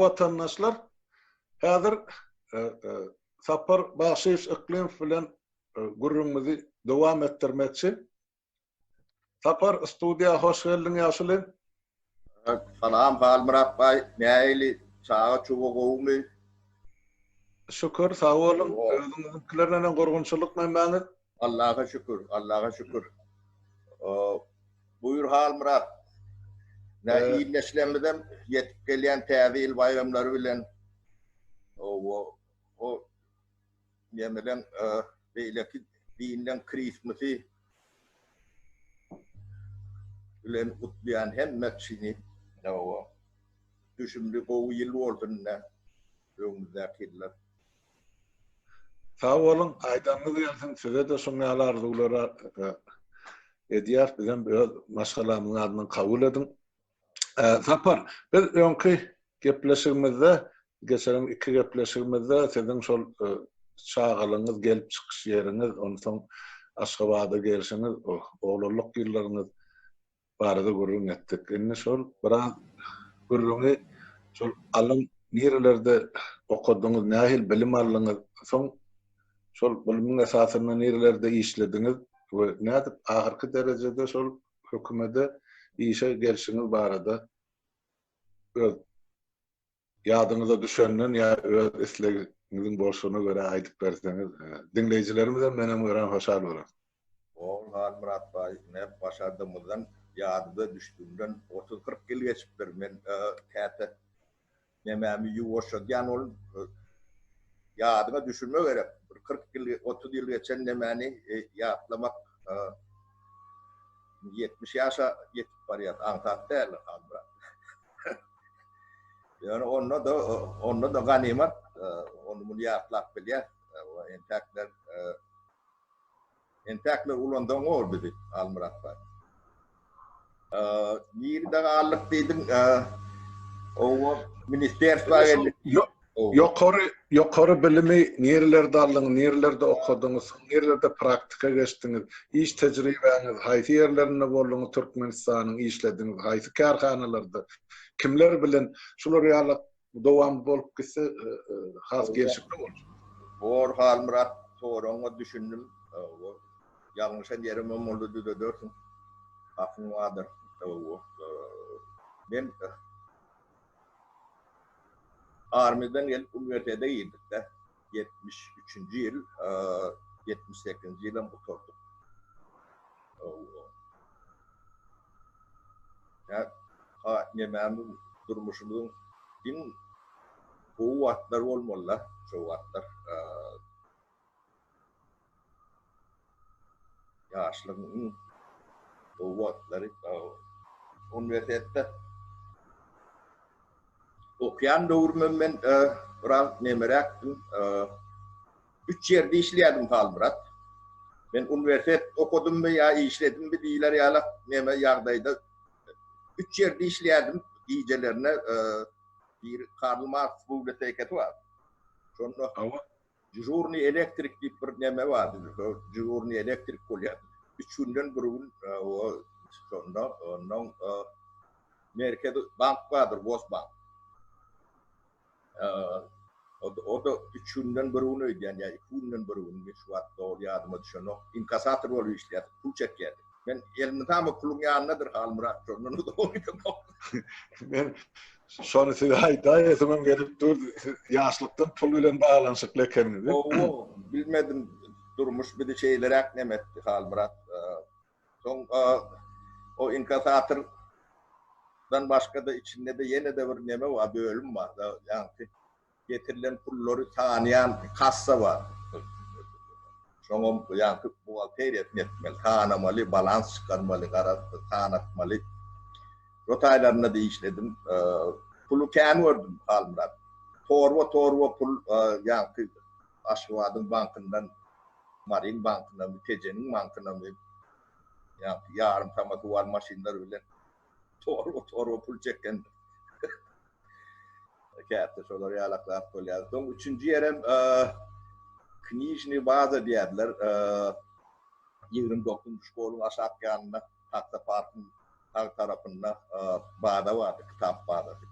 watandaşlar, häzir Sapar Bagşyýewiç Yklymow bilen gürrüňimizi dowam etdirmekçi. Sapar, studiýa hoş geldiň ýaşuly. Salam Halmyrat baý, nähili çaga-çuga gowumy? Şükür, sag boluň. Özüňiziňkiler neneň gurgunçylyk memäňiz? Allaha şükür, Allaha şükür. Buýur Halmyrat. Nä ildeşlerimizem ýetip gelýän täze ýyl baýramlary bilen o o nemeleň beýleki dinleň Christmasy bilen gutlaýan hemme kişini o düşümli gowy ýyl bolsun ine öňümizdäki ýyllar. Sag boluň, aýdanyňyz gelsin, size-de şuň ýaly arzuwlary edýäris, bizem öz maşgalamyzyň adyndan kabul ediň. Sapar, biz öňki gepleşigimizde, geçen iki gepleşigimizde siziň şol çagalygyňyz, gelip çykyş ýeriňiz, onsoň Aşgabada gelşiňiz, oglanlyk ýyllaryňyz barada gürrüň etdik. Indi şol biraz gürrüňi şol alym nirelerde okadyňyz, nähili bilim aldyňyz, soň şol bilimiň esasynda nirelerde işlediňiz we nädip ahyrky derejede şol hökümede işe gelşiňiz barada öz Ýadyňyza düşenden ýa öz islegiňiziň bolşuna görä aýdyp berseňiz, diňleýjilerimizem menem örän hoşal bolarys. Ogul Halmyrat baý, ine, başardygymyzdan, ýadymyza düşdüginden otuz-kyrk ýyl geçipdir. Men käte nemämi ýuwaşadýan bolup, ýadyňa düşürme gerek. Bir 40 ýyl, 30 ýyl geçen nemäni ýatlamak 70 ýaşa ýetip barýas, aňsat däl, Halmyrat. Ýöne onda-da, onda-da ganymat, ony muny ýatlap bilýäs. Entäkler, entäkler ulandaň ol bizi, Halmyrat baý. Nirede galdyk diýdiň, owa, ministerstwa geldik. Ýokary, ýokary bilimi nirelerde aldyňyz, nirelerde okadyňyz, soň nirelerde praktika geçdiňiz, iş tejribäňiz haýsy ýerlerinde bolduňyz Türkmenistanyň, işlediňiz, haýsy kärhanalarda, kimler bilen, şular ýaly dowamly bolup gitse has gelşikli bolar. Bor Halmyrat soragyňa düşündim. Ýalňyşan ýerimem bolsa düzedersiň. Hakyň bardyr. Men Armiýadan gelip uniwersitete girdik-de. 73-nji ýyl, 78-nji ýylam gutardyk. Ýa, ha, nemämiz, durmuşymyzyň iň gowy wagtlary bolmaly-da, şo wagtlar. Ýaşlygyň iň gowy wagtlary uniwersitetde okaýan döwrümem men biraz nemeräkdim. Üç ýerde işleýärdim Halmyrat. Men uniwersitet okadymmy ýa işledimmi diýler ýaly neme ýagdaýda üç ýerde işleýärdim gijelerine bir Karl Marks bibliotekasy bar. Şonda Dejurnyý elektrik diýip bir neme bardy, dejurnyý elektrik bolýardy. Üç günden bir gün o şonda ondan merkezi bank bardyr, Gosbank. O-da üç günden bir gün öýdýän ýa iki günden bir gün, şu wagt dogry ýadyma düşenok. Inkassator bolup işleýärdik, pul çekýärdik. Men elmydama puluň ýanyndadyr Halmyrat, şondan uzaga gidemok. Men şony size aýdaýasymam gelip durdy. Siz ýaşlykdan pul bilen baglanyşykly ekeniňiz. Hawa, bilmedim, durmuş bizi şeýleräk neme etdi Halmyrat. Soň o inkassatordan başga-da içinde-de ýene-de bir neme bar, bölüm bar. Ýaňky Getirilen pullary sanaýan kassa bar. Şoňam ýaňky buhgalteriýasyny etmeli, sanamaly, balans çykarmaly, garaz, sanatmaly. Şo taýlarynda-da işledim. Puly kän gördüm, Halmyrat. Torba-torba pul ýaňky Aşgabadyň bankyndan Maryň bankynamy, Tejeniň bankynamy, ýaňky ýarym samoswal maşynlar bilen torba-torba pul çekendir. Käte şolar ýalak zat bolýar. Soň üçünji ýerem Knižnyý baza diýerler. 29-njy şkoluň aşak ýanynda, taksoparkyň sag tarapynda baza bardy, kitap bazasy.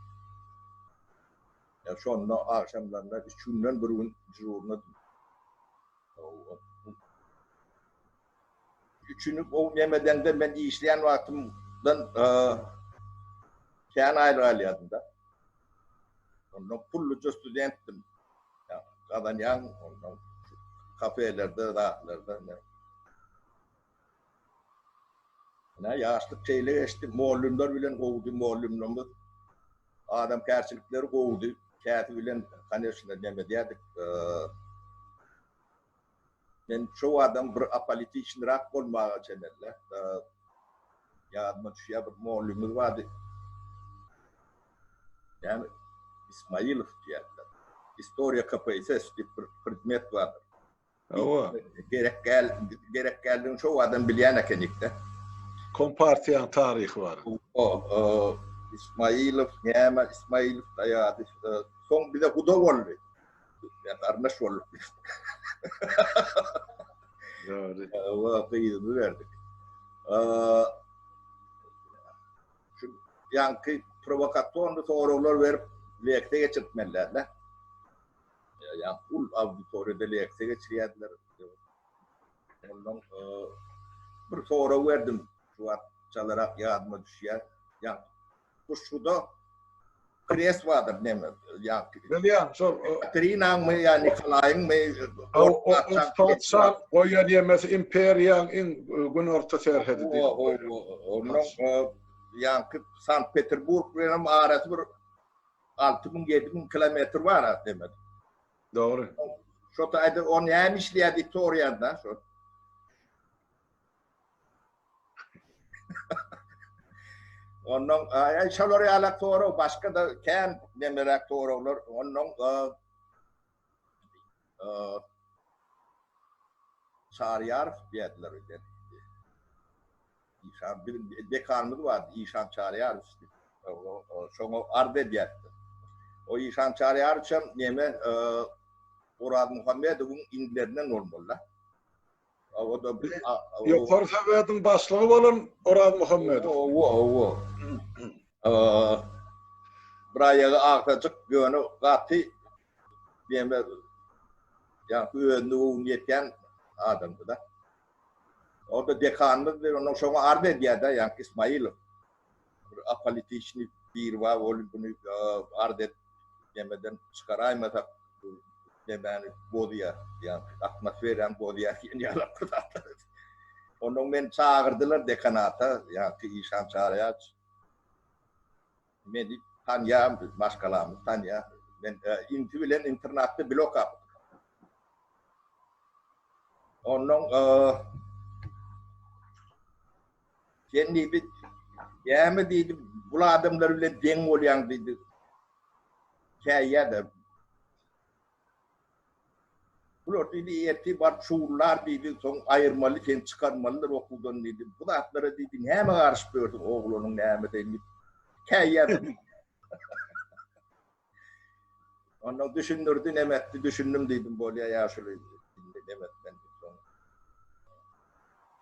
Şonda agşamlaryna üç günden bir gün dyžurnadym. Üçüni o nemedeňde men işleýän wagtymdan kän aýlyk alýardym-da. Ondan pulluja studentdim. Gazanýaň ondan kafelerde, zatlarda. Ine ýaşlyk şeýle geçdi. Mollymlar bilen gowudy mollymlarymyz. Adamkärçilikleri gowudy. Käsi bilen koneçno neme edýärdik. Men şo adam bir apolitiçnyrak bolmaga çemeli. Ýadyma düşýär bir mollymyz bardy. Näme Ismailow diýýärdiler. Istoriýa KPSS diýip bir predmet bardyr. Hawa. Gerek gel, gerek geldigini şo adam bilýän ekenik-de. Kompartiýanyň taryhy bar. O, Ismailow, näme Ismailow daýady. Soň bize guda boldy. Garyndaş bolduk biz. Dogry. Hawa, gyzyny berdik. Şu ýaňky prowokasionny soraglar berip leksiýa geçirtmeliler-de. Ýa ul auditoriýada leksiýa geçirýärdiler. Ondan bir sorag berdim. Şu wagt çalarak ýadyma düşýär. Ýa Guşguda kres bardyr neme ýa Bilýän, şol Katerinaňmy ýa Nikolaýyňmy? Patyşa goýan ýemesi imperiýaň iň günorta serhedi diýip. Ondan ýaňky Sankt-Peterburg bilen arasy bir 6000, 7000 kilometr bar a demek. Dogry. Şo taýda o näme işleýär diýip soraýan da şo. Ondan aý şolar ýalak sorag, başga da kän nemeräk soraglar. Ondan Çaryýarow diýerdiler öýden. Işan biziň dekanymyz bardy, Işan Çaryýarowiç diýip. Şoňa arz edýärdi. O Işan Çaryýarowiç hem neme Oraz Muhammedowyň inilerinden bolmaly-da. O da Ýokary Sowetiň başlygy bolan Oraz Muhammedow. Hawa, hawa. Bir aýagy agsajyk, ýöne gaty neme ýa-da özüne göwni ýetýän adamdy-da. Orada dekanymyz bir ondan şoňa arz edýär-de, ýaňky Ismailow. Bir apolitiçnyý biri bar, ol buny arz edip, nemeden çykaraýmasak, bu nemäni bozýar, ýaňky atmosferany bozýar diýen ýaly bir zatlar. Ondan meni çagyrdylar dekanata, ýaňky Işan Çaryýaç. Meni tanýar, maşgalamy tanýar. Men inti bilen internatda bile okapdyk. Ondan sen diýdi, näme diýdi, bul adamlar bilen deň bolýaň diýdi. Käýýär-de. Bular diýdi, ertir baryp şugullar diýdi, soň aýyrmaly, seni çykarmalydyr okuwdan diýdi. Bu zatlara diýdi, näme garyşyp ýörsüň, oglanyň näme diýdi. Käýýär. Ondan düşündirdi, näme etdi, düşündim diýdim, bolýa ýaşuly. Indi näme etmen soň.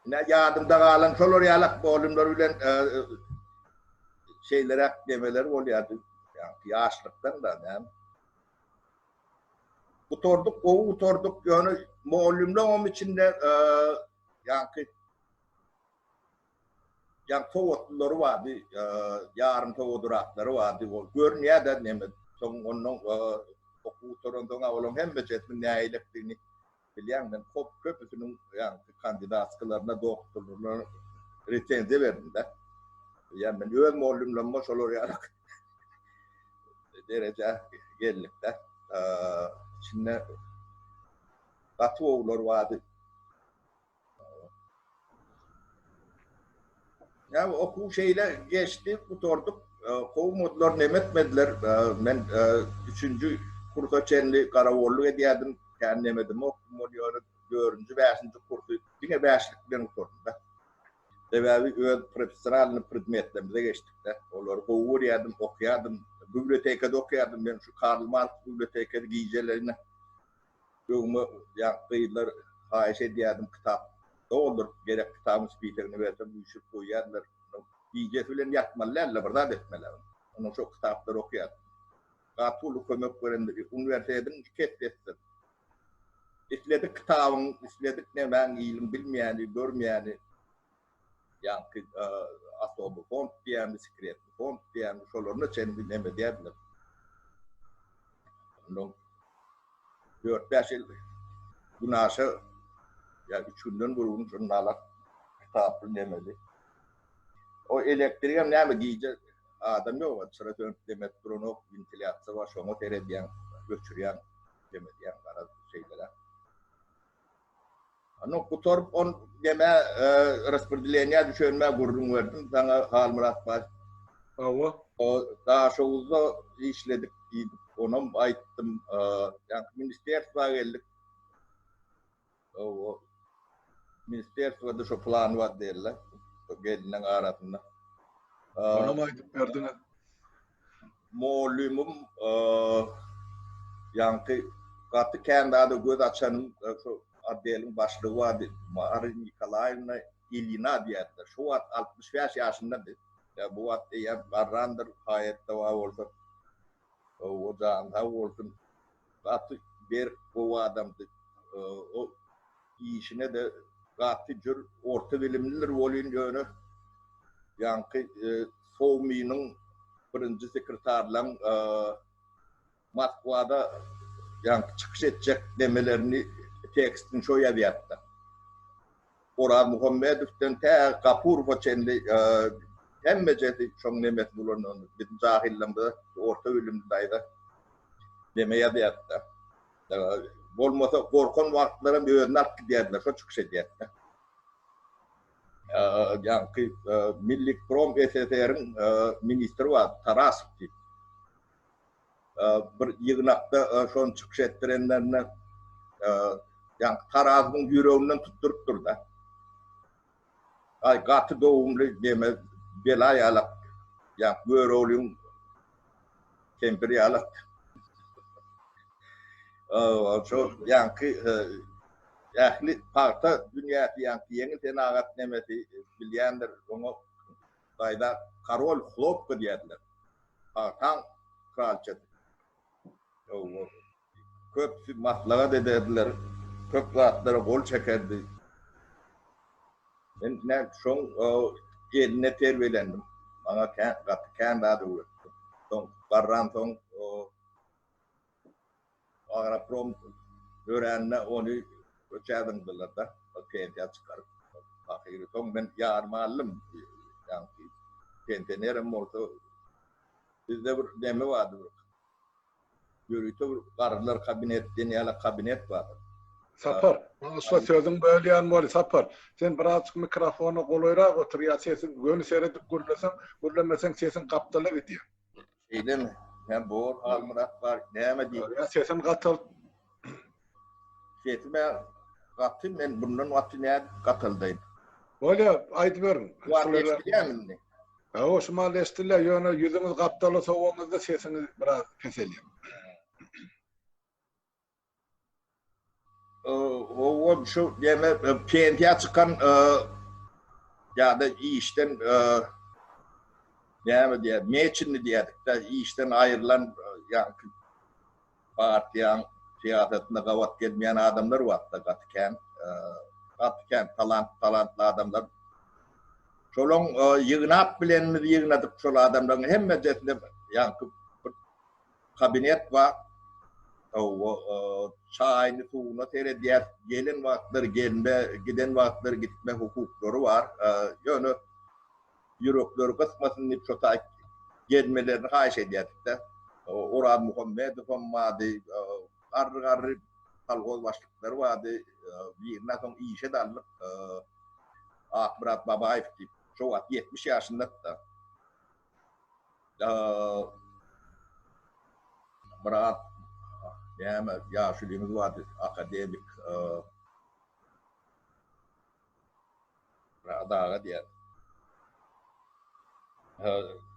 Ine ýadymda galan şolar ýalak mugallymlar bilen e, şeýleräk nemeler bolýardy. Ýaşlykdan da näme. Gutardyk, gowy gutardyk, ýöne mugallymlaryň içinde e, ýaňky Ýa sowatlylary bardy, ýarym sowadyraklary bardy. Ol görünýär-de neme, soň ondan okuw gutaransoň olaryň hemmejesiniň nähilekdigini bilýäň. Men kop köpüsiniň ýaňky kandidatskilerine, doktorlaryna resenziýa berdim-de. Ýa men öz mugallymlaryma şolar ýaly derejä geldik-de. Içinde gaty gowular bardy. Ýa okuw şeýle geçdi, gutardyk. Kowmadylar, neme etmediler. Men üçünji kursa çenli garawolluk edýärdim. Kän neme edemok. Ýöne dördünji, bäşinji kursy diňe bäşlik bilen gutardym-da. Sebäbi öz professionalnyý predmetlerimize geçdik-de. Olary gowy görýärdim, okaýardym. Bibliotekada okaýardym. Men şu Karl Marks bibliotekasy gijelerine Öňüme ýaňky gyzlar haýyş edýärdim kitap dolduryp gerek kitabyň spisegini bersem üýşürip goýýardylar. Gijesi bilen ýatmaly däldi bir zat etmeli. Ondan şo kitaplary okaýardym. Gaty uly kömek berendir. Uniwersitetiň iki essesidir. Isledik kitabyň, isledik nemäň iliň bilmeýäni, görmeýäni, ýaňky osoby fond diýýärmi, sekretli fond diýýärmi, şolaryna çenli neme edýärdiler. Ondan dört-bäş ýyl günaşa ýa üç günden bir gün şonda kitaply nemeli. O elektrigem näme gije adam ýok, çyra sönüp demek duranok, wentilýasiýa bar, şoňa seredýäň, öçürýäň, demedýäň, garaz şeýleräk. Ony gutaryp on neme raspredeleniýä düşenime gürrüň berdim saňa Halmyrat baý. Hawa. O Daşoguzda işledik diýdik, onam aýtdym. Ýaňky ministerstwa geldik. O ministerstwada şo plan bar diýdiler. Şo gelinleň arasynda. Onam aýdyp berdiňiz. Mugallymym ýaňky gaty kän zada göz açanym şo otdeliň başlygy bardy, Marýa Nikolaýewna Ilýina diýerdiler. Şo wagt 65 ýaşyndady. Ýa bu wagt eýýäm garrandyr, haýatda bar bolsa. O jany sag bolsun. Gaty berk, gowy adamdy. O işine-de gaty jür, orta bilimlidir welin, ýöne ýaňky Sowminiň birinji sekretarlaň Moskwada ýaňky çykyş etjek nemelerini tekstini şo ýazýardy. Oraz Muhammedowdan tä Gapurowa çenli hemmejesi şoň nemesi bolan biziň jahyllarymyza orta bilimli daýza neme ýazýardy-da. Bolmasa gorkan wagtlaram özüni alyp gidýärdiler, şo çykyş edýärdi-de. Ýaňky Millikprom SSR-iň ministri bardy, Tarasow diýip. Bir ýygnakda şony çykyş etdirenlerinde ýaňky Tarazowyň ýüreginden tutdurypdyr-da. Aý, gaty dogumly neme, bela ýalak, ýaňky Göroglyň kempiri ýalak. Şo ýaňky ähli pagta dünýäsi, ýaňky ýeňil senagat nemesi bilýändir, oňa gaýda korol hlopka diýerdiler. Pagtaň kralçasy. Hawa. Köpüsi maslahat ederdiler, köp zatlara gol çekerdi. Men näme şoň eline terbiýelendim. Maňa kän, gaty kän zat öwretdi. Soň garransoň Agroprom dörände ony köçä zyňdylar-da, pensiýa çykaryp. Ahyry soň men ýanyma aldym. Ýaňky pensionerem bolsa bizde bir neme bardy bir ýörite bir garrylar kabinet diýen ýaly kabinet bardy. Sapar, bagyşla sözüňi bölýän boli Sapar. Sen birazjyk mikrofona golaýrak otur ýa sesiň göni seredip gürleseň, gürlemeseň sesiň gapdala gidýär. Şeýlemi? Hä bor Halmyrat bar. Näme diýip? Ýa sesini gatalt. Sesim-ä gaty, men bundan gaty nädip gataldaýyn? Bolýa, aýdyberiň. Şu wagt eşidilýärmi indi? Hawa, şu mahal eşidilýär, ýöne ýüzüňizi gapdala sowaňyzda sesiňiz biraz peselýär. Hawa, şu näme pensiýa çykan ýa-da işden näme diýer, meçinli diýerdik-de, işden aýrylan ýaňky partiýaň syýasatyna gabat gelmeýän adamlar bar-da gaty kän. Gaty kän talant, talantly adamlar. Şolaň ýygnap bilenimizi ýygnadyk şol adamlaryň hemmejesini ýaňky bir Kabinet bar. Hawa, çaýyny, suwuna seredýär. Gelen wagtlary gelme, giden wagtlary gitme hukuklary bar. Ýöne ýürekleri gysmasyn diýip şo taýt gelmelerini haýyş edýärdik-de. Oraz Muhammedowam bardy, garry-garry kolhoz başlyklary bardy. Birine soň işe-de aldyk. Akmyrat Babaýew diýip, şo wagt 70 ýaşyndady-da. Myrat näme ýaşulyňyz bardy akademik Myrat aga diýer.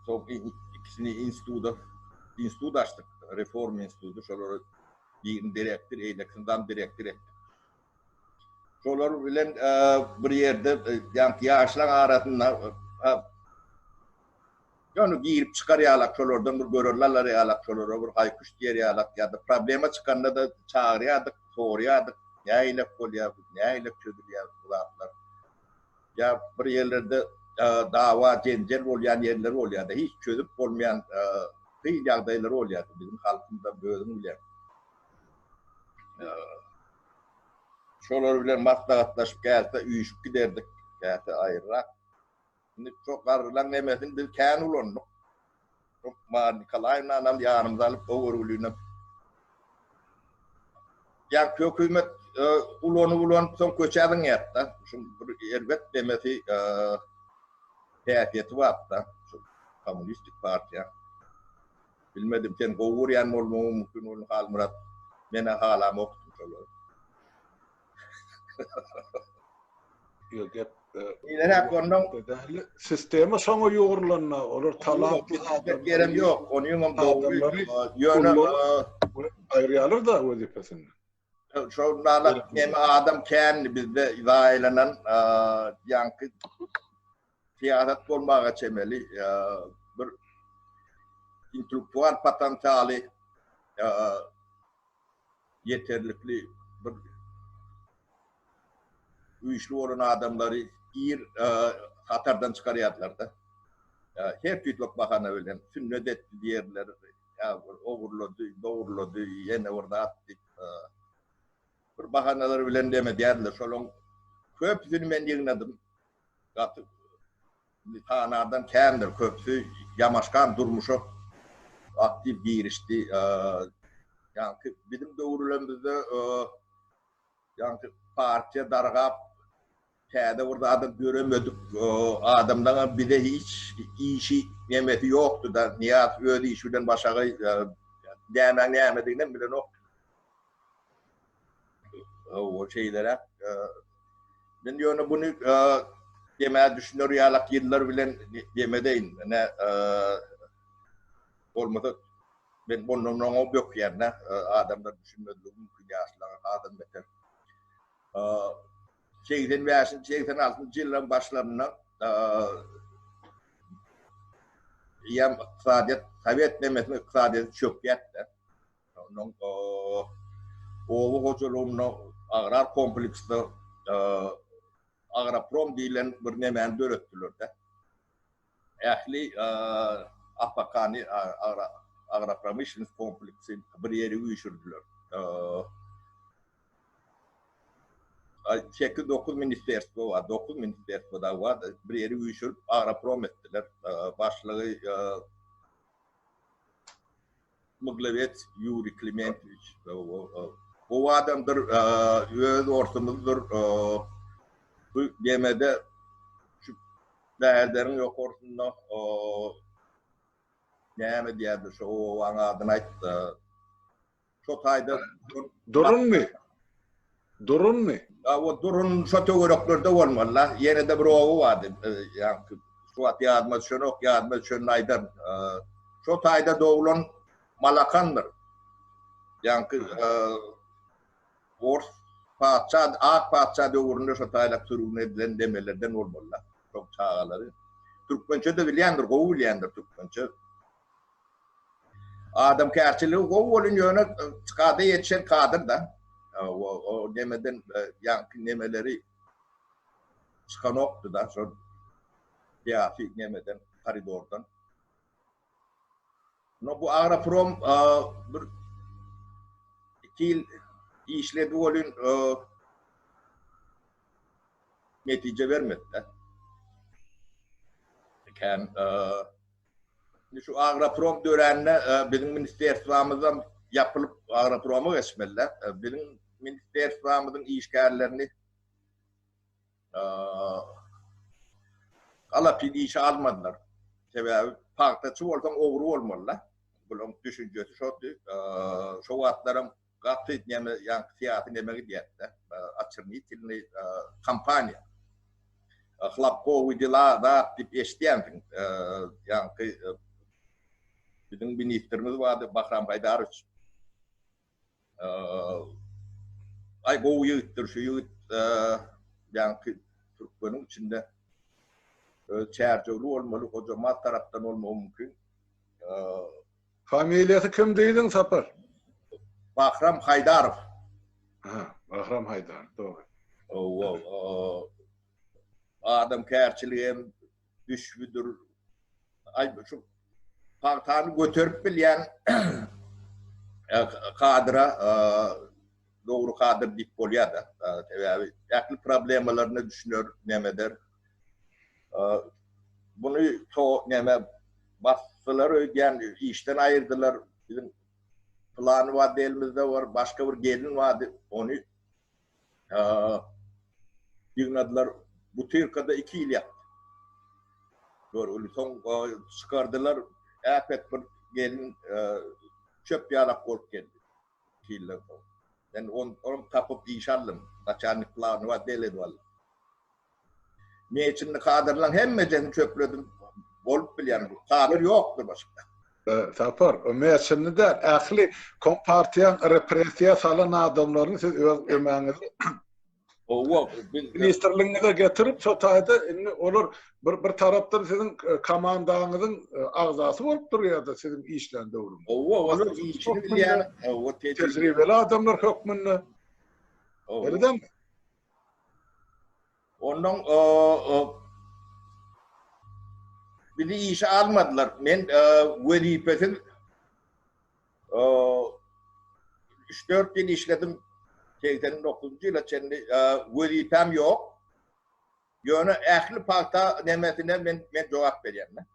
Soň ikisini instituta institut açdyk. Reform instituty şolary birini direktor, eýlekisini zam direktor etdik. Şolar bilen bir ýerde ýaňky ýaşlaň arasynda. Ýöne girip çykar ýalak şolardan bir görelde alar ýalak şolara bir haý-küş diýer ýalak ýa-da problema çykanda-da çagyrýardyk, soraýardyk, nähilek bolýar, nähilek çözülýär bu zatlar. Ýa bir ýerlerde dawa, jenjel bolýan ýerler bolýar-da, hiç çözüp bolmaýan kyn ýagdaýlar bolýar. Biziň halkymyzam özüň bilýäň. Şolar bilen maslahatlaşyp käte üýşüp giderdik, käte aýryrak. Indi şo garrylaň nemesini biz kän ulandyk. Şo Mariýa Nikolaýewnanam ýanymyza alyp, o görgülinem. Ýaňky hökümet ulanyp-ulanyp soň köçä zyňýardy-da. Şuň bir erbet nemesi, häsiýeti bar-da, şu kommunistik partiýa. Bilmedim, sen gowy görýän bolmagyň mümkin ony Halmyrat. Men-ä halamokdym şolary. Ýok, gep Bileräk ondan sistema şoňa ýugrulanda, olar talantly adamlar. Gerem ýok, onuňam dogry. Ýöne aýyrýarlar-da wezipesinden. Şo nalak neme adam kändi bizde zaýalanan ýaňky syýasat bolmaga çemeli bir intellektual potensialy ýeterlikli bir güýçli bolan adamlary ir hatardan çykarýardylar-da. Her tüýtlük bahana bilen sünnet etdi diýerler, ýa bir ogurlady, dogurlady, ýene bir zat diýip bir bahanalar bilen demedýärdiler. Şolaryň köpüsini men ýygnadym. Gaty sanardan kändir, köpüsi ýamaşgan durmuşa aktiw girişdi. Ýaňky biziň döwürlerimizde ýaňky partiýa dargap, täze bir zadam döremedik adamlaryň bize hiç işi nemesi ýokdy-da. Nyýazow öz işi bilen başagaý, nämäň nämediginem bilenok. Hawa, şeýleräk. Men ýöne muny demä düşüner ýalak ýyllar bilen demedeýin. Ine, bolmasa men ondan oňa bökýän-dä. Adamlar düşünmezligi mümkin, ýaşlaryň hasam beter. 85-nji, 86-njy ýyllaryň başlarynda eýýäm ykdysadyýet, sowet nemesiniň ykdysadyýeti çökýärdi. Onuň oba hojalygynda agrar kompleksde Agroprom diýlen bir nemäni döretdiler-de. Ähli APK-ny, agropromyşlennost kompleksi bir ýere üýşürdiler. 8-9 ministerstwo bar, 9 ministerstwo dagy bar, bir ýere üýşürip Agroprom etdiler. Başlygy Mglewec Ýuriý Klimentowiç gowy adamdyr, öz orsumyzdyr. Bu gemede şu bäherderiň ýokarsynda näme diýerdi şu obaň adyny aýt. Şo taýda Durunmy? Durunmy? O Durun şo töwereklerde bolmaly-la. Ýene-de bir oba bardy. Ýaňky şu wagt ýadyma düşenok, ýadyma düşenini aýdaryn. Şo taýda doglan Malakandyr. Ýaňky ors patyşa, ak patyşa döwründe şo taýlak sürgün edilen demelerden bolmaly-la. Şoň çagalary. Türkmençe-de bilýändir, gowy bilýändir türkmençe. Adamkärçiligi gowy bolun ýöne kada ýetişen kadr da. O nemeden ýaňky nemeleri çykanokdy da şol syýasy nemeden koridordan. No bu agroprom bir iki ýyl işledi bolun netije bermedi-de. Kän Indi şu agroprom dörände biziň ministerstwamyzam ýapylyp agroproma geçmeli-de. Biziň ministerstwamyzyň işgärlerini galapyn işe almadylar. Sebäbi pagtaçy bolsaň ogry bolmaly-da. Bularyň düşünjesi şody. Şo wagtlaram Gaty neme ýaňky syýasy neme gidýärdi-de. Oçernitelnyý kampaniýa. Hlapkowy dela zat diýip eşidýänsiň. Ýaňky biziň ministrimiz bardy Bahram Haýdarowiç. Aý gowy ýigitdir şu ýigit ýaňky türkmeniň içinde. Öz Çärjewli bolmaly, Hojambaz tarapdan bolmagy mümkin. Familiýasy kim diýdiň Sapar? Bahram Haýdarow. Aha, Bahram Haýdarow, dogry. Hawa, adamkärçiligi hem düşbüdir. Aý şu pagtany göterip bilýän kadra dogry kadr diýip bolýar-da. Sebäbi ähli problemalaryna düşüner, näme eder. Muny to näme basdylar öýdýän, işden aýyrdylar. Biziň plany bardy elimizde bar, başga bir gelin bardy, ony ýygnadylar. Butyrkada 2 ýyl ýatdy. Görgüli soň çykardylar, äpet bir gelin çöp ýalak bolup geldi. 2 ýyldan soň. Men ony tapyp işe aldym. Naçalnik plany bar, deledi walla. Meçinli kadrlaň hemmejesini çöpledim. Bolup bilýän kadr ýokdur başga. Sapar, o meçinli däl, ähli kompartiýaň repressiýa salan adamlaryny siz öz ömäňizi Owa, ministrligiňize getirip, şo taýda indi olar bir bir tarapdan siziň e, komandaňyzyň e, agzasy bolup durýar-da siziň işlän döwrüňiz. Owa, olar işini bilýän, owa, tejribeli adamlar hökmünde. Öyle dälmi? Ondan bizi işe almadylar. Men wezipesiz 3-4 ýyl işledim. 89-njy ýyla çenli wezipäm ýok. Ýöne ähli pagta nemesine men men jogap berýän.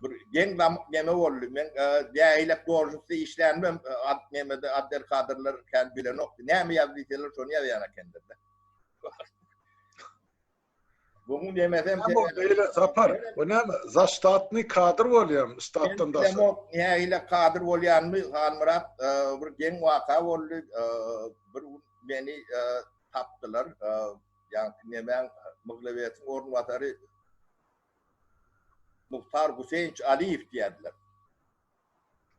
Bir geň zamyk neme boldy. Men dähilek dožnostda işlänimem ad nemede otdel kadrlar kän bilenokdy. Näme ýaz diýseler şony ýazýan ekenler-de. Buň nemesem Näme o beýle Sapar? O näme? Zaştatnyý kadr bolýarmy ştatdan daşary? Bilemok nähili kadr bolýanymy Halmyrat bir geň waka boldy. Bir gün meni tapdylar. Ýaňky nemäň Myglybesiň orunbasary Muhtar Guseýnç Aliýew diýerdiler.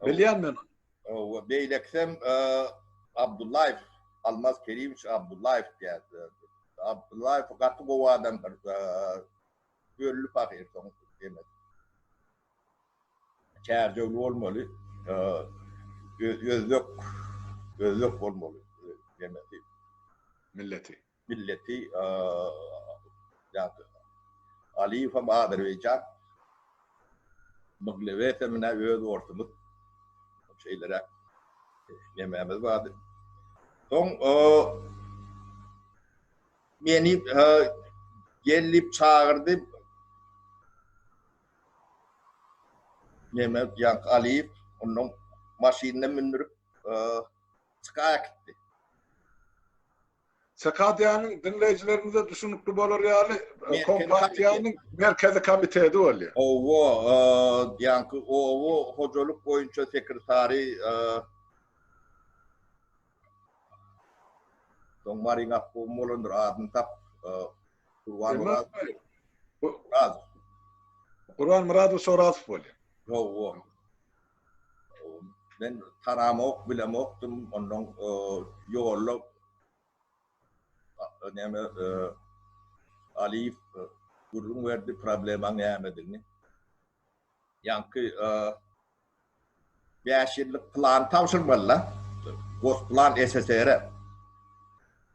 Bilýän men ony. Hawa, beýlekisem Abdullaýew, Almaz Kerimowiç Abdullaýew diýerdiler. Abdullaýew gaty gowy adamdyr. Öldi pahyr soň demek. Çärjewli bolmaly. Özbek, özbek bolmaly demesi. Milleti. Milleti ýa-da Aliýewem Azerbaýjan, Mglewesem ine öz orsumyz. Şeýleräk nemämiz bardy. Soň meni gel diýip çagyrdy. Neme ýaňky Aliýew ondan maşynyna mündürip çyka äkitdi. SKD-nyň diňleýjilerimize düşünikli bolar ýaly, Kompartiýanyň Merkezi komiteti bolýar. Hawa, ýaňky oba hojalyk boýunça sekretary soň Maryň obkomy bolandyr, adyny tap, Gurban Myradow. Gurban Myradow Orazow bolýar. Hawa. Men tanamok, bilemokdym, ondan ýolda näme Aliýew gürrüň berdi problemaň nämedigini. Ýaňky 5 ýyllyk plan tabşyrmaly-da. Gosplan SSR-e.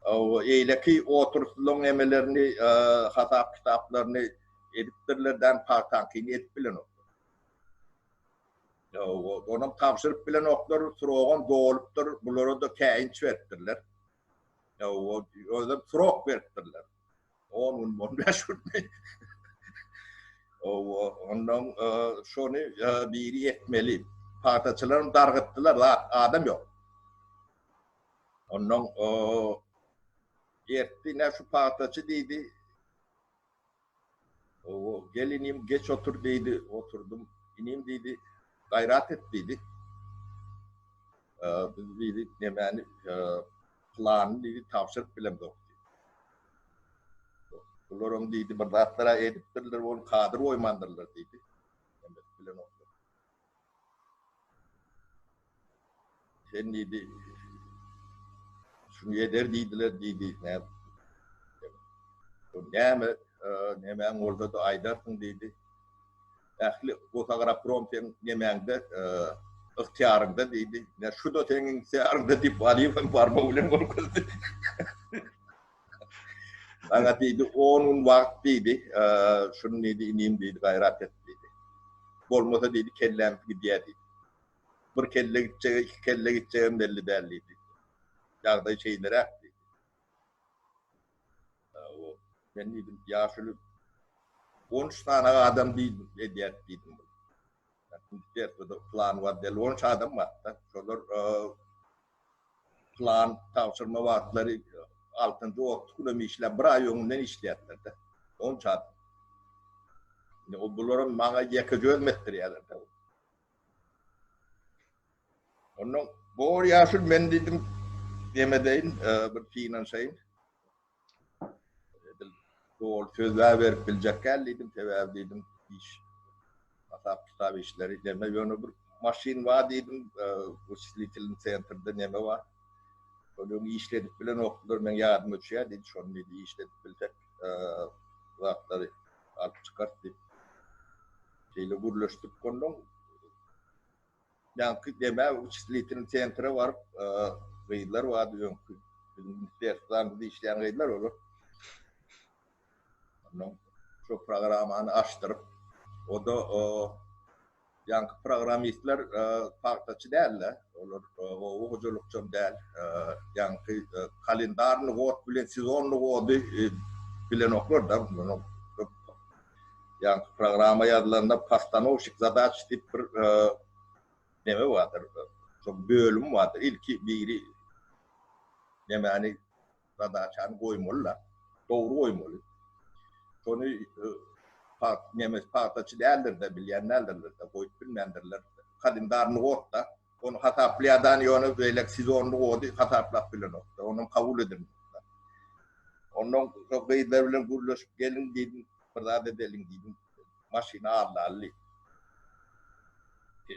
O eýleki otruslyň nemelerini, hasap-kitaplaryny edipdirler, däl pagtaňkyny edip bilenok. Onam tabşyryp bilenoklar, srogam dolupdyr, bulara-da käýinç beripdirler. Özem srok beripdirler. On gün, on bäş günmi? Ondan şony biri etmeli. Pagtaçylaram dargytdylar, zat, adam ýok. Ondan ertdi, ine şu pagtaçy diýdi. Owo, gel inim, geç otur diýdi. Oturdym. Inim diýdi, gaýrat et diýdi. Biz diýdi, nemäni, planyny diýdi, tabşyryp bilemzok diýdi. Bularam diýdi, bir zatlar-a edipdirler, ony kadr goýmandyrlar diýdi. Hemmesi bilenoklar. Sen diýdi, şuny eder diýdiler diýdi. Näme? Näme? Nemäň bolsa-da aýdarsyň diýdi. Ähli Gosagroprom seň nemäňde, ygtyýaryňda diýdi. Ine, şu-da seň ygtyýaryňda diýip, Waliýew hem barmagy bilen görkezdi. Maňa diýdi, on gün wagt diýdi, şuny diýdi, inim diýdi, gaýrat et diýdi. Bolmasa diýdi, kelläm gidýär diýdi. Bir kelle gitjegi, iki kelle gitjegem belli däl diýdi. Ýagdaý şeýleräk diýdi. Men diýdim, ýaşuly 13 sany adam diýdim, edýär diýdim. Ministerstwoda plan bar del, 13 adam bar-da. Şolar plan tabşyrma wagtlary altynjy otuz günem işläp, bir aý öňünden işleýärler-de. 13 adam. Indi o bularam maňa ýekeje özüm etdirýärler-de. Ondan bor ýaşul men diýdim demedeýin, bir synanyşaýyn. Edil doly sözlä berip biljek däl diýdim, sebäbi diýdim iş hasap kitap işleri deme ýöne bir maşyn bar diýdim, wyçislitelnyý sentrde neme bar. Şony öň işledip bilenokdylar, meň ýadyma düşýär diýdi, şony diýdi işledip bilsek zatlary alyp çykarys diýip. Şeýle gürleşdik ondan. Ýaňky demä wyçislitelnyý sentre baryp, gyzlar bardy öňki biziň ministerstwamyzda işleýän gyzlar olar. Ondan şo programmany açdyryp, o-da ýaňky programmistler pagtaçy däl-de, olar oba hojalykçam däl. Ýaňky kalendarnyý god bilen sezonnyý gody bilenoklar-da. Ýaňky programma ýazylanda postanowşik zadaç diýip bir neme bardyr, şo bölüm bardyr. Ilki biri nemäni zadaçany goýmaly-da, dogry goýmaly. Şony neme pagtaçy däldir-de, bilýän däldirler-de, goýup bilmändirler. Kalendarny god-da, ony hasaplaýardan ýöne beýleki sezonly gody hasaplap bilenok-da, onam kabul edilmedi. Ondan şo gyzlar bilen gürleşip geliň diýdim, bir zat edeliň diýdim. Maşyny aldaly diýdim.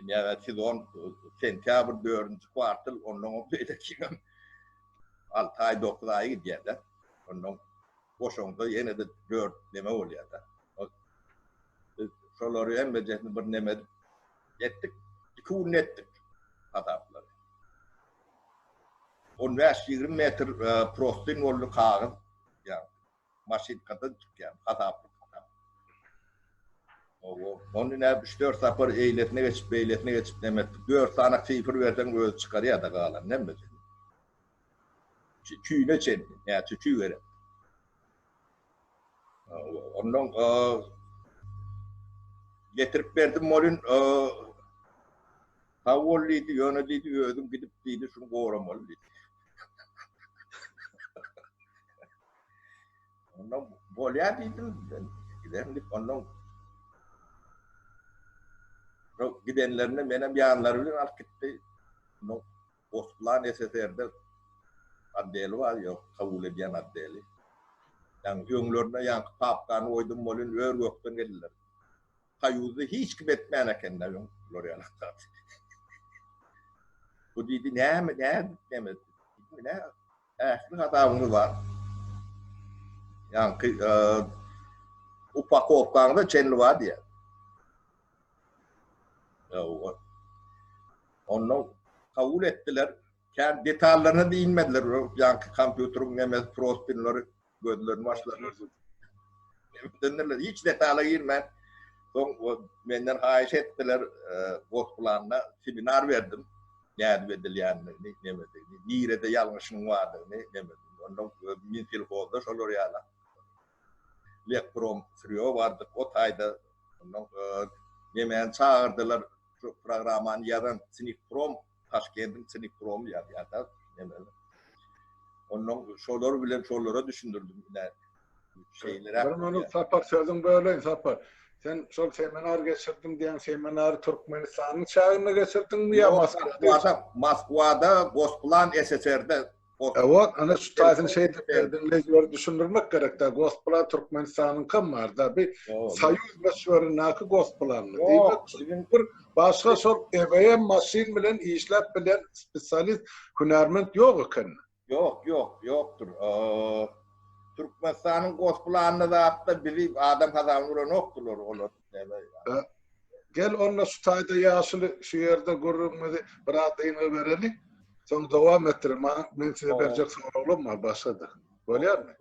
Ýa sezon sentýabr dördünji kwartal, ondan o beýlekinem 6 aý, 9 aý gidýär-de. Ondan goşaňda ýene-de dört neme bolýar-da. Şolary hemmejesini bir neme edip etdik. 2 gün etdik hasaplary. 15-20 metr prostyn boldy kagyz. Ýa maşynkadan çykýan hasaplyk hasap. Owo, ony näme 3-4 sapar eýlesine geçip, beýlesine geçip näme etdik. 4 sany sifr berseň özi çykarýar-da galan hemmesini. Çüýüne çenli, näçe çüý gerek. Ondan getirip berdim bolun sag bol diýdi, ýöne diýdi, özüň gidip diýdi, şuny goramaly diýdi. Ondan bolýar diýdim, ben giderin diýip, ondan gidenlerinde menem ýanlary bilen alyp gitdi. Ondan Gosplan SSR-de otdeli bar, ýok, kabul edýän otdeli. Ýaňy öňlerine ýaňky papkany goýdum welin ör-gökden geldiler. Soýuzda hiç kim etmän eken-dä öň bular ýaly zat. Bu diýdi, näme, nädip näme? Diýdim, nä, ähli hasabyňyz bar. Ýaňky upakowkaňyza çenli bar diýýär. Ondan kabul etdiler. Kän detallaryna diýinmediler. Ýaňky kompýuteriň nemesi, prostinleri gözlerini başladylar. Döndürler. Hiç detala girmän. Soň menden haýyş etdiler, Gosplanda seminar berdim. Nädip edilýändigini, nemedigini, nirede ýalňyşyň bardygyny, nemedigini. Ondan Minselhozda şolar ýaly. Lekprom sürýo bardyk o taýda. Ondan nemäni çagyrdylar, şu programmany ýazan Sinikprom, Taşkendiň Sinikpromy ýazýar-da nemeler. Ondan şolar bilen şolara düşündirdim ine şeýleräk. Bir minut Sapar sözüň böleýin Sapar. Sen şol seminar geçirdim diýen seminary Türkmenistanyň çäginde geçirdiňmi ýa Moskwada? Moskwada Gosplan SSR-de Ewa, ana şu taýsyny şeýdip diňleýjilere düşündirmek gerek-dä, Gosplan Türkmenistanyňkam bar-da, bi Soýuz möçberindäki Gosplandy. Diýmek, bir başga şol EVM maşyn bilen işläp bilýän spesialist, hünärment ýok eken. Ýok, ýok, ýokdur. Türkmenistanyň Gosplanynda zatda bizi adam hasabyna ulanokdylar olar. Gel onda şu taýda ýaşuly şu ýerde gürrüňimizi biraz dyngy bereli. Soň dowam etdirelim. Men size berjek soraglarym bar başga-da. Bolýarmy?